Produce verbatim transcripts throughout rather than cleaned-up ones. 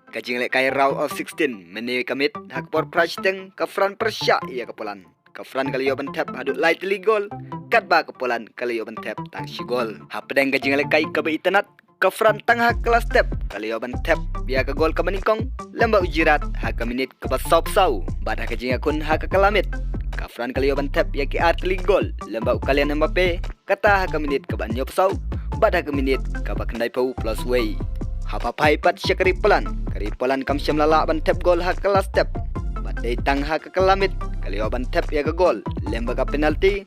Ka jinglehkai round of sixteen, mynne ka miet ha ka por phra shiteng, ka France pyrshah ïa ka Poland. Ka France ka la ïoh ban thep haduh lai tylli ki gol, katba ka Poland ka la ïoh ban thep tang shi gol. Hapdeng ka jinglehkai kaba itynnad, ka France tang ha ka la step ka la ïoh ban thep ïa ka gol kaba nyngkong, lem bad u Giroud ha ka minit kaba sawphew saw, bad ha ka jingïakhun ha ka kylla miet, ka France ka la ïoh ban thep ïa ki ar tylli ki gol, lem bad u Kylian Mbappe, kata ha ka minit kaba hynñiewphew saw, bad ha ka minit kaba khyndaiphew plus wei. Haba phai pat sha ka ri Poland, ka ri Poland kam shym la lah ban thep gol ha ka la step, bad dei tang ha ka kylla miet ka la ïoh ban thep ïa ka gol, lem bad ka penalty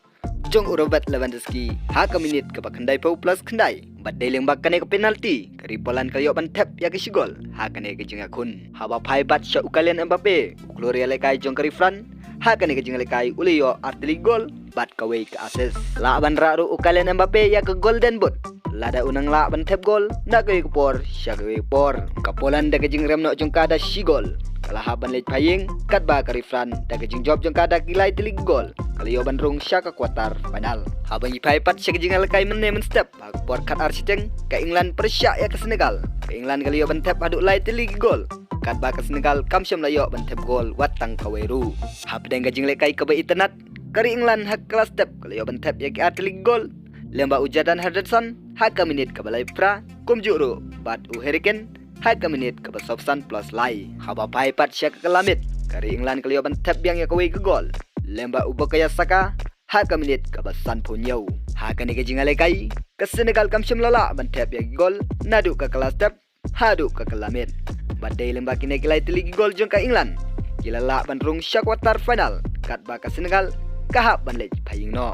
jong u Robert Lewandowski ha ka minit kaba khyndaiphew plus khyndai, bad dei lyngba kane ka penalty ka ri Poland ka la ïoh ban thep ïa ka shi gol ha kane ka jingïakhun. Haba phai pat sha u Kylian Mbappe, u klur ïalehkai jong ka ri France, ha kane ka jinglehkai u la ïoh ar tylli ki gol bad kawei ka assist. Lah ban rah ruh u Kylian Mbappe ïa ka Golden Boot lada u nang lah ban thep gol na kawei ka por sha kawei ka por. Ka Poland da ka jingrem noh jong ka da shi gol ka la hap ban leit phai ïing, katba ka ri France da ka jingjop jong ka da ki lai tylli ki gol ka la ïoh ban rung sha ka quarter final. Haba ngi phai pat sha ka jinglehkai mynne mynstep, ha ka por khatar shiteng, ka England pyrshah ïa ka Senegal. Ka England ka la ïoh ban thep haduh lai tylli ki gol, katba ka Senegal kam shym la ïoh ban thep gol wat tang kawei ruh. Hapdeng ka jinglehkai kaba itynnad, ka ri England ha ka la step ka la ïoh ban thep ïa ki ar tylli ki gol, lem bad u Jordan Henderson ha ka minit kaba laiphew phra, kumjuh ruh bad u Harry Kane ha ka minit kaba sawphew san plus lai. Haba phai pat sha ka kylla miet, ka ri England ka la ïoh ban thep biang ïa kawei ka gol, lem bad u Bukayo Saka ha ka minit kaba sanphew hynñiew. Ha kane ka jinglehkai, ka Senegal kam shym la lah ban thep ïa ki gol naduh ka kylla step haduh ka kylla miet, bad dei lyngba kine ki lai tylli ki gol jong ka England ki la lah ban rung sha quarter final, katba ka Senegal ka hap ban leit phai ïing noh.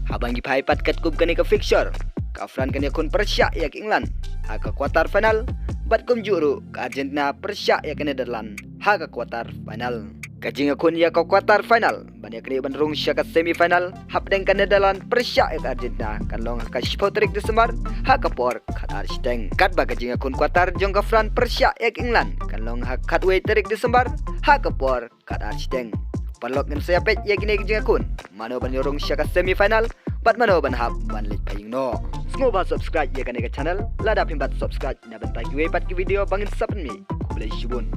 Haba ngi phai pat katkum kane ka fixture, ka France kan ïakhun pyrshah ïa ka England ha ka quarter final, bad kumjuh ruh ka Argentina pyrshah ïa ka Netherlands ha ka quarter final. Ka jingïakhun ïa ka quarter final ban ïaknieh ban rung sha ka semi final hapdeng ka Netherlands pyrshah ïa ka Argentina kan long ha ka shiphew tarik Disembar ha ka por khatar shiteng, katba ka jingïakhun quarter jong ka France pyrshah ïa ka England kan long ha ka khatwei tarik Disembar ha ka por khatar shiteng. Paralok, ngin sa ïa peit ïa kine ki jingïakhun, mano ban ïarung sha ka semi final bad mano ban hap ban leit phai ïing noh. Sngewbha subscribe ïa kane ka channel lada phim pat subscribe, na bynta kiwei pat ki video ba ngin sa pynmih. Khublei shibun.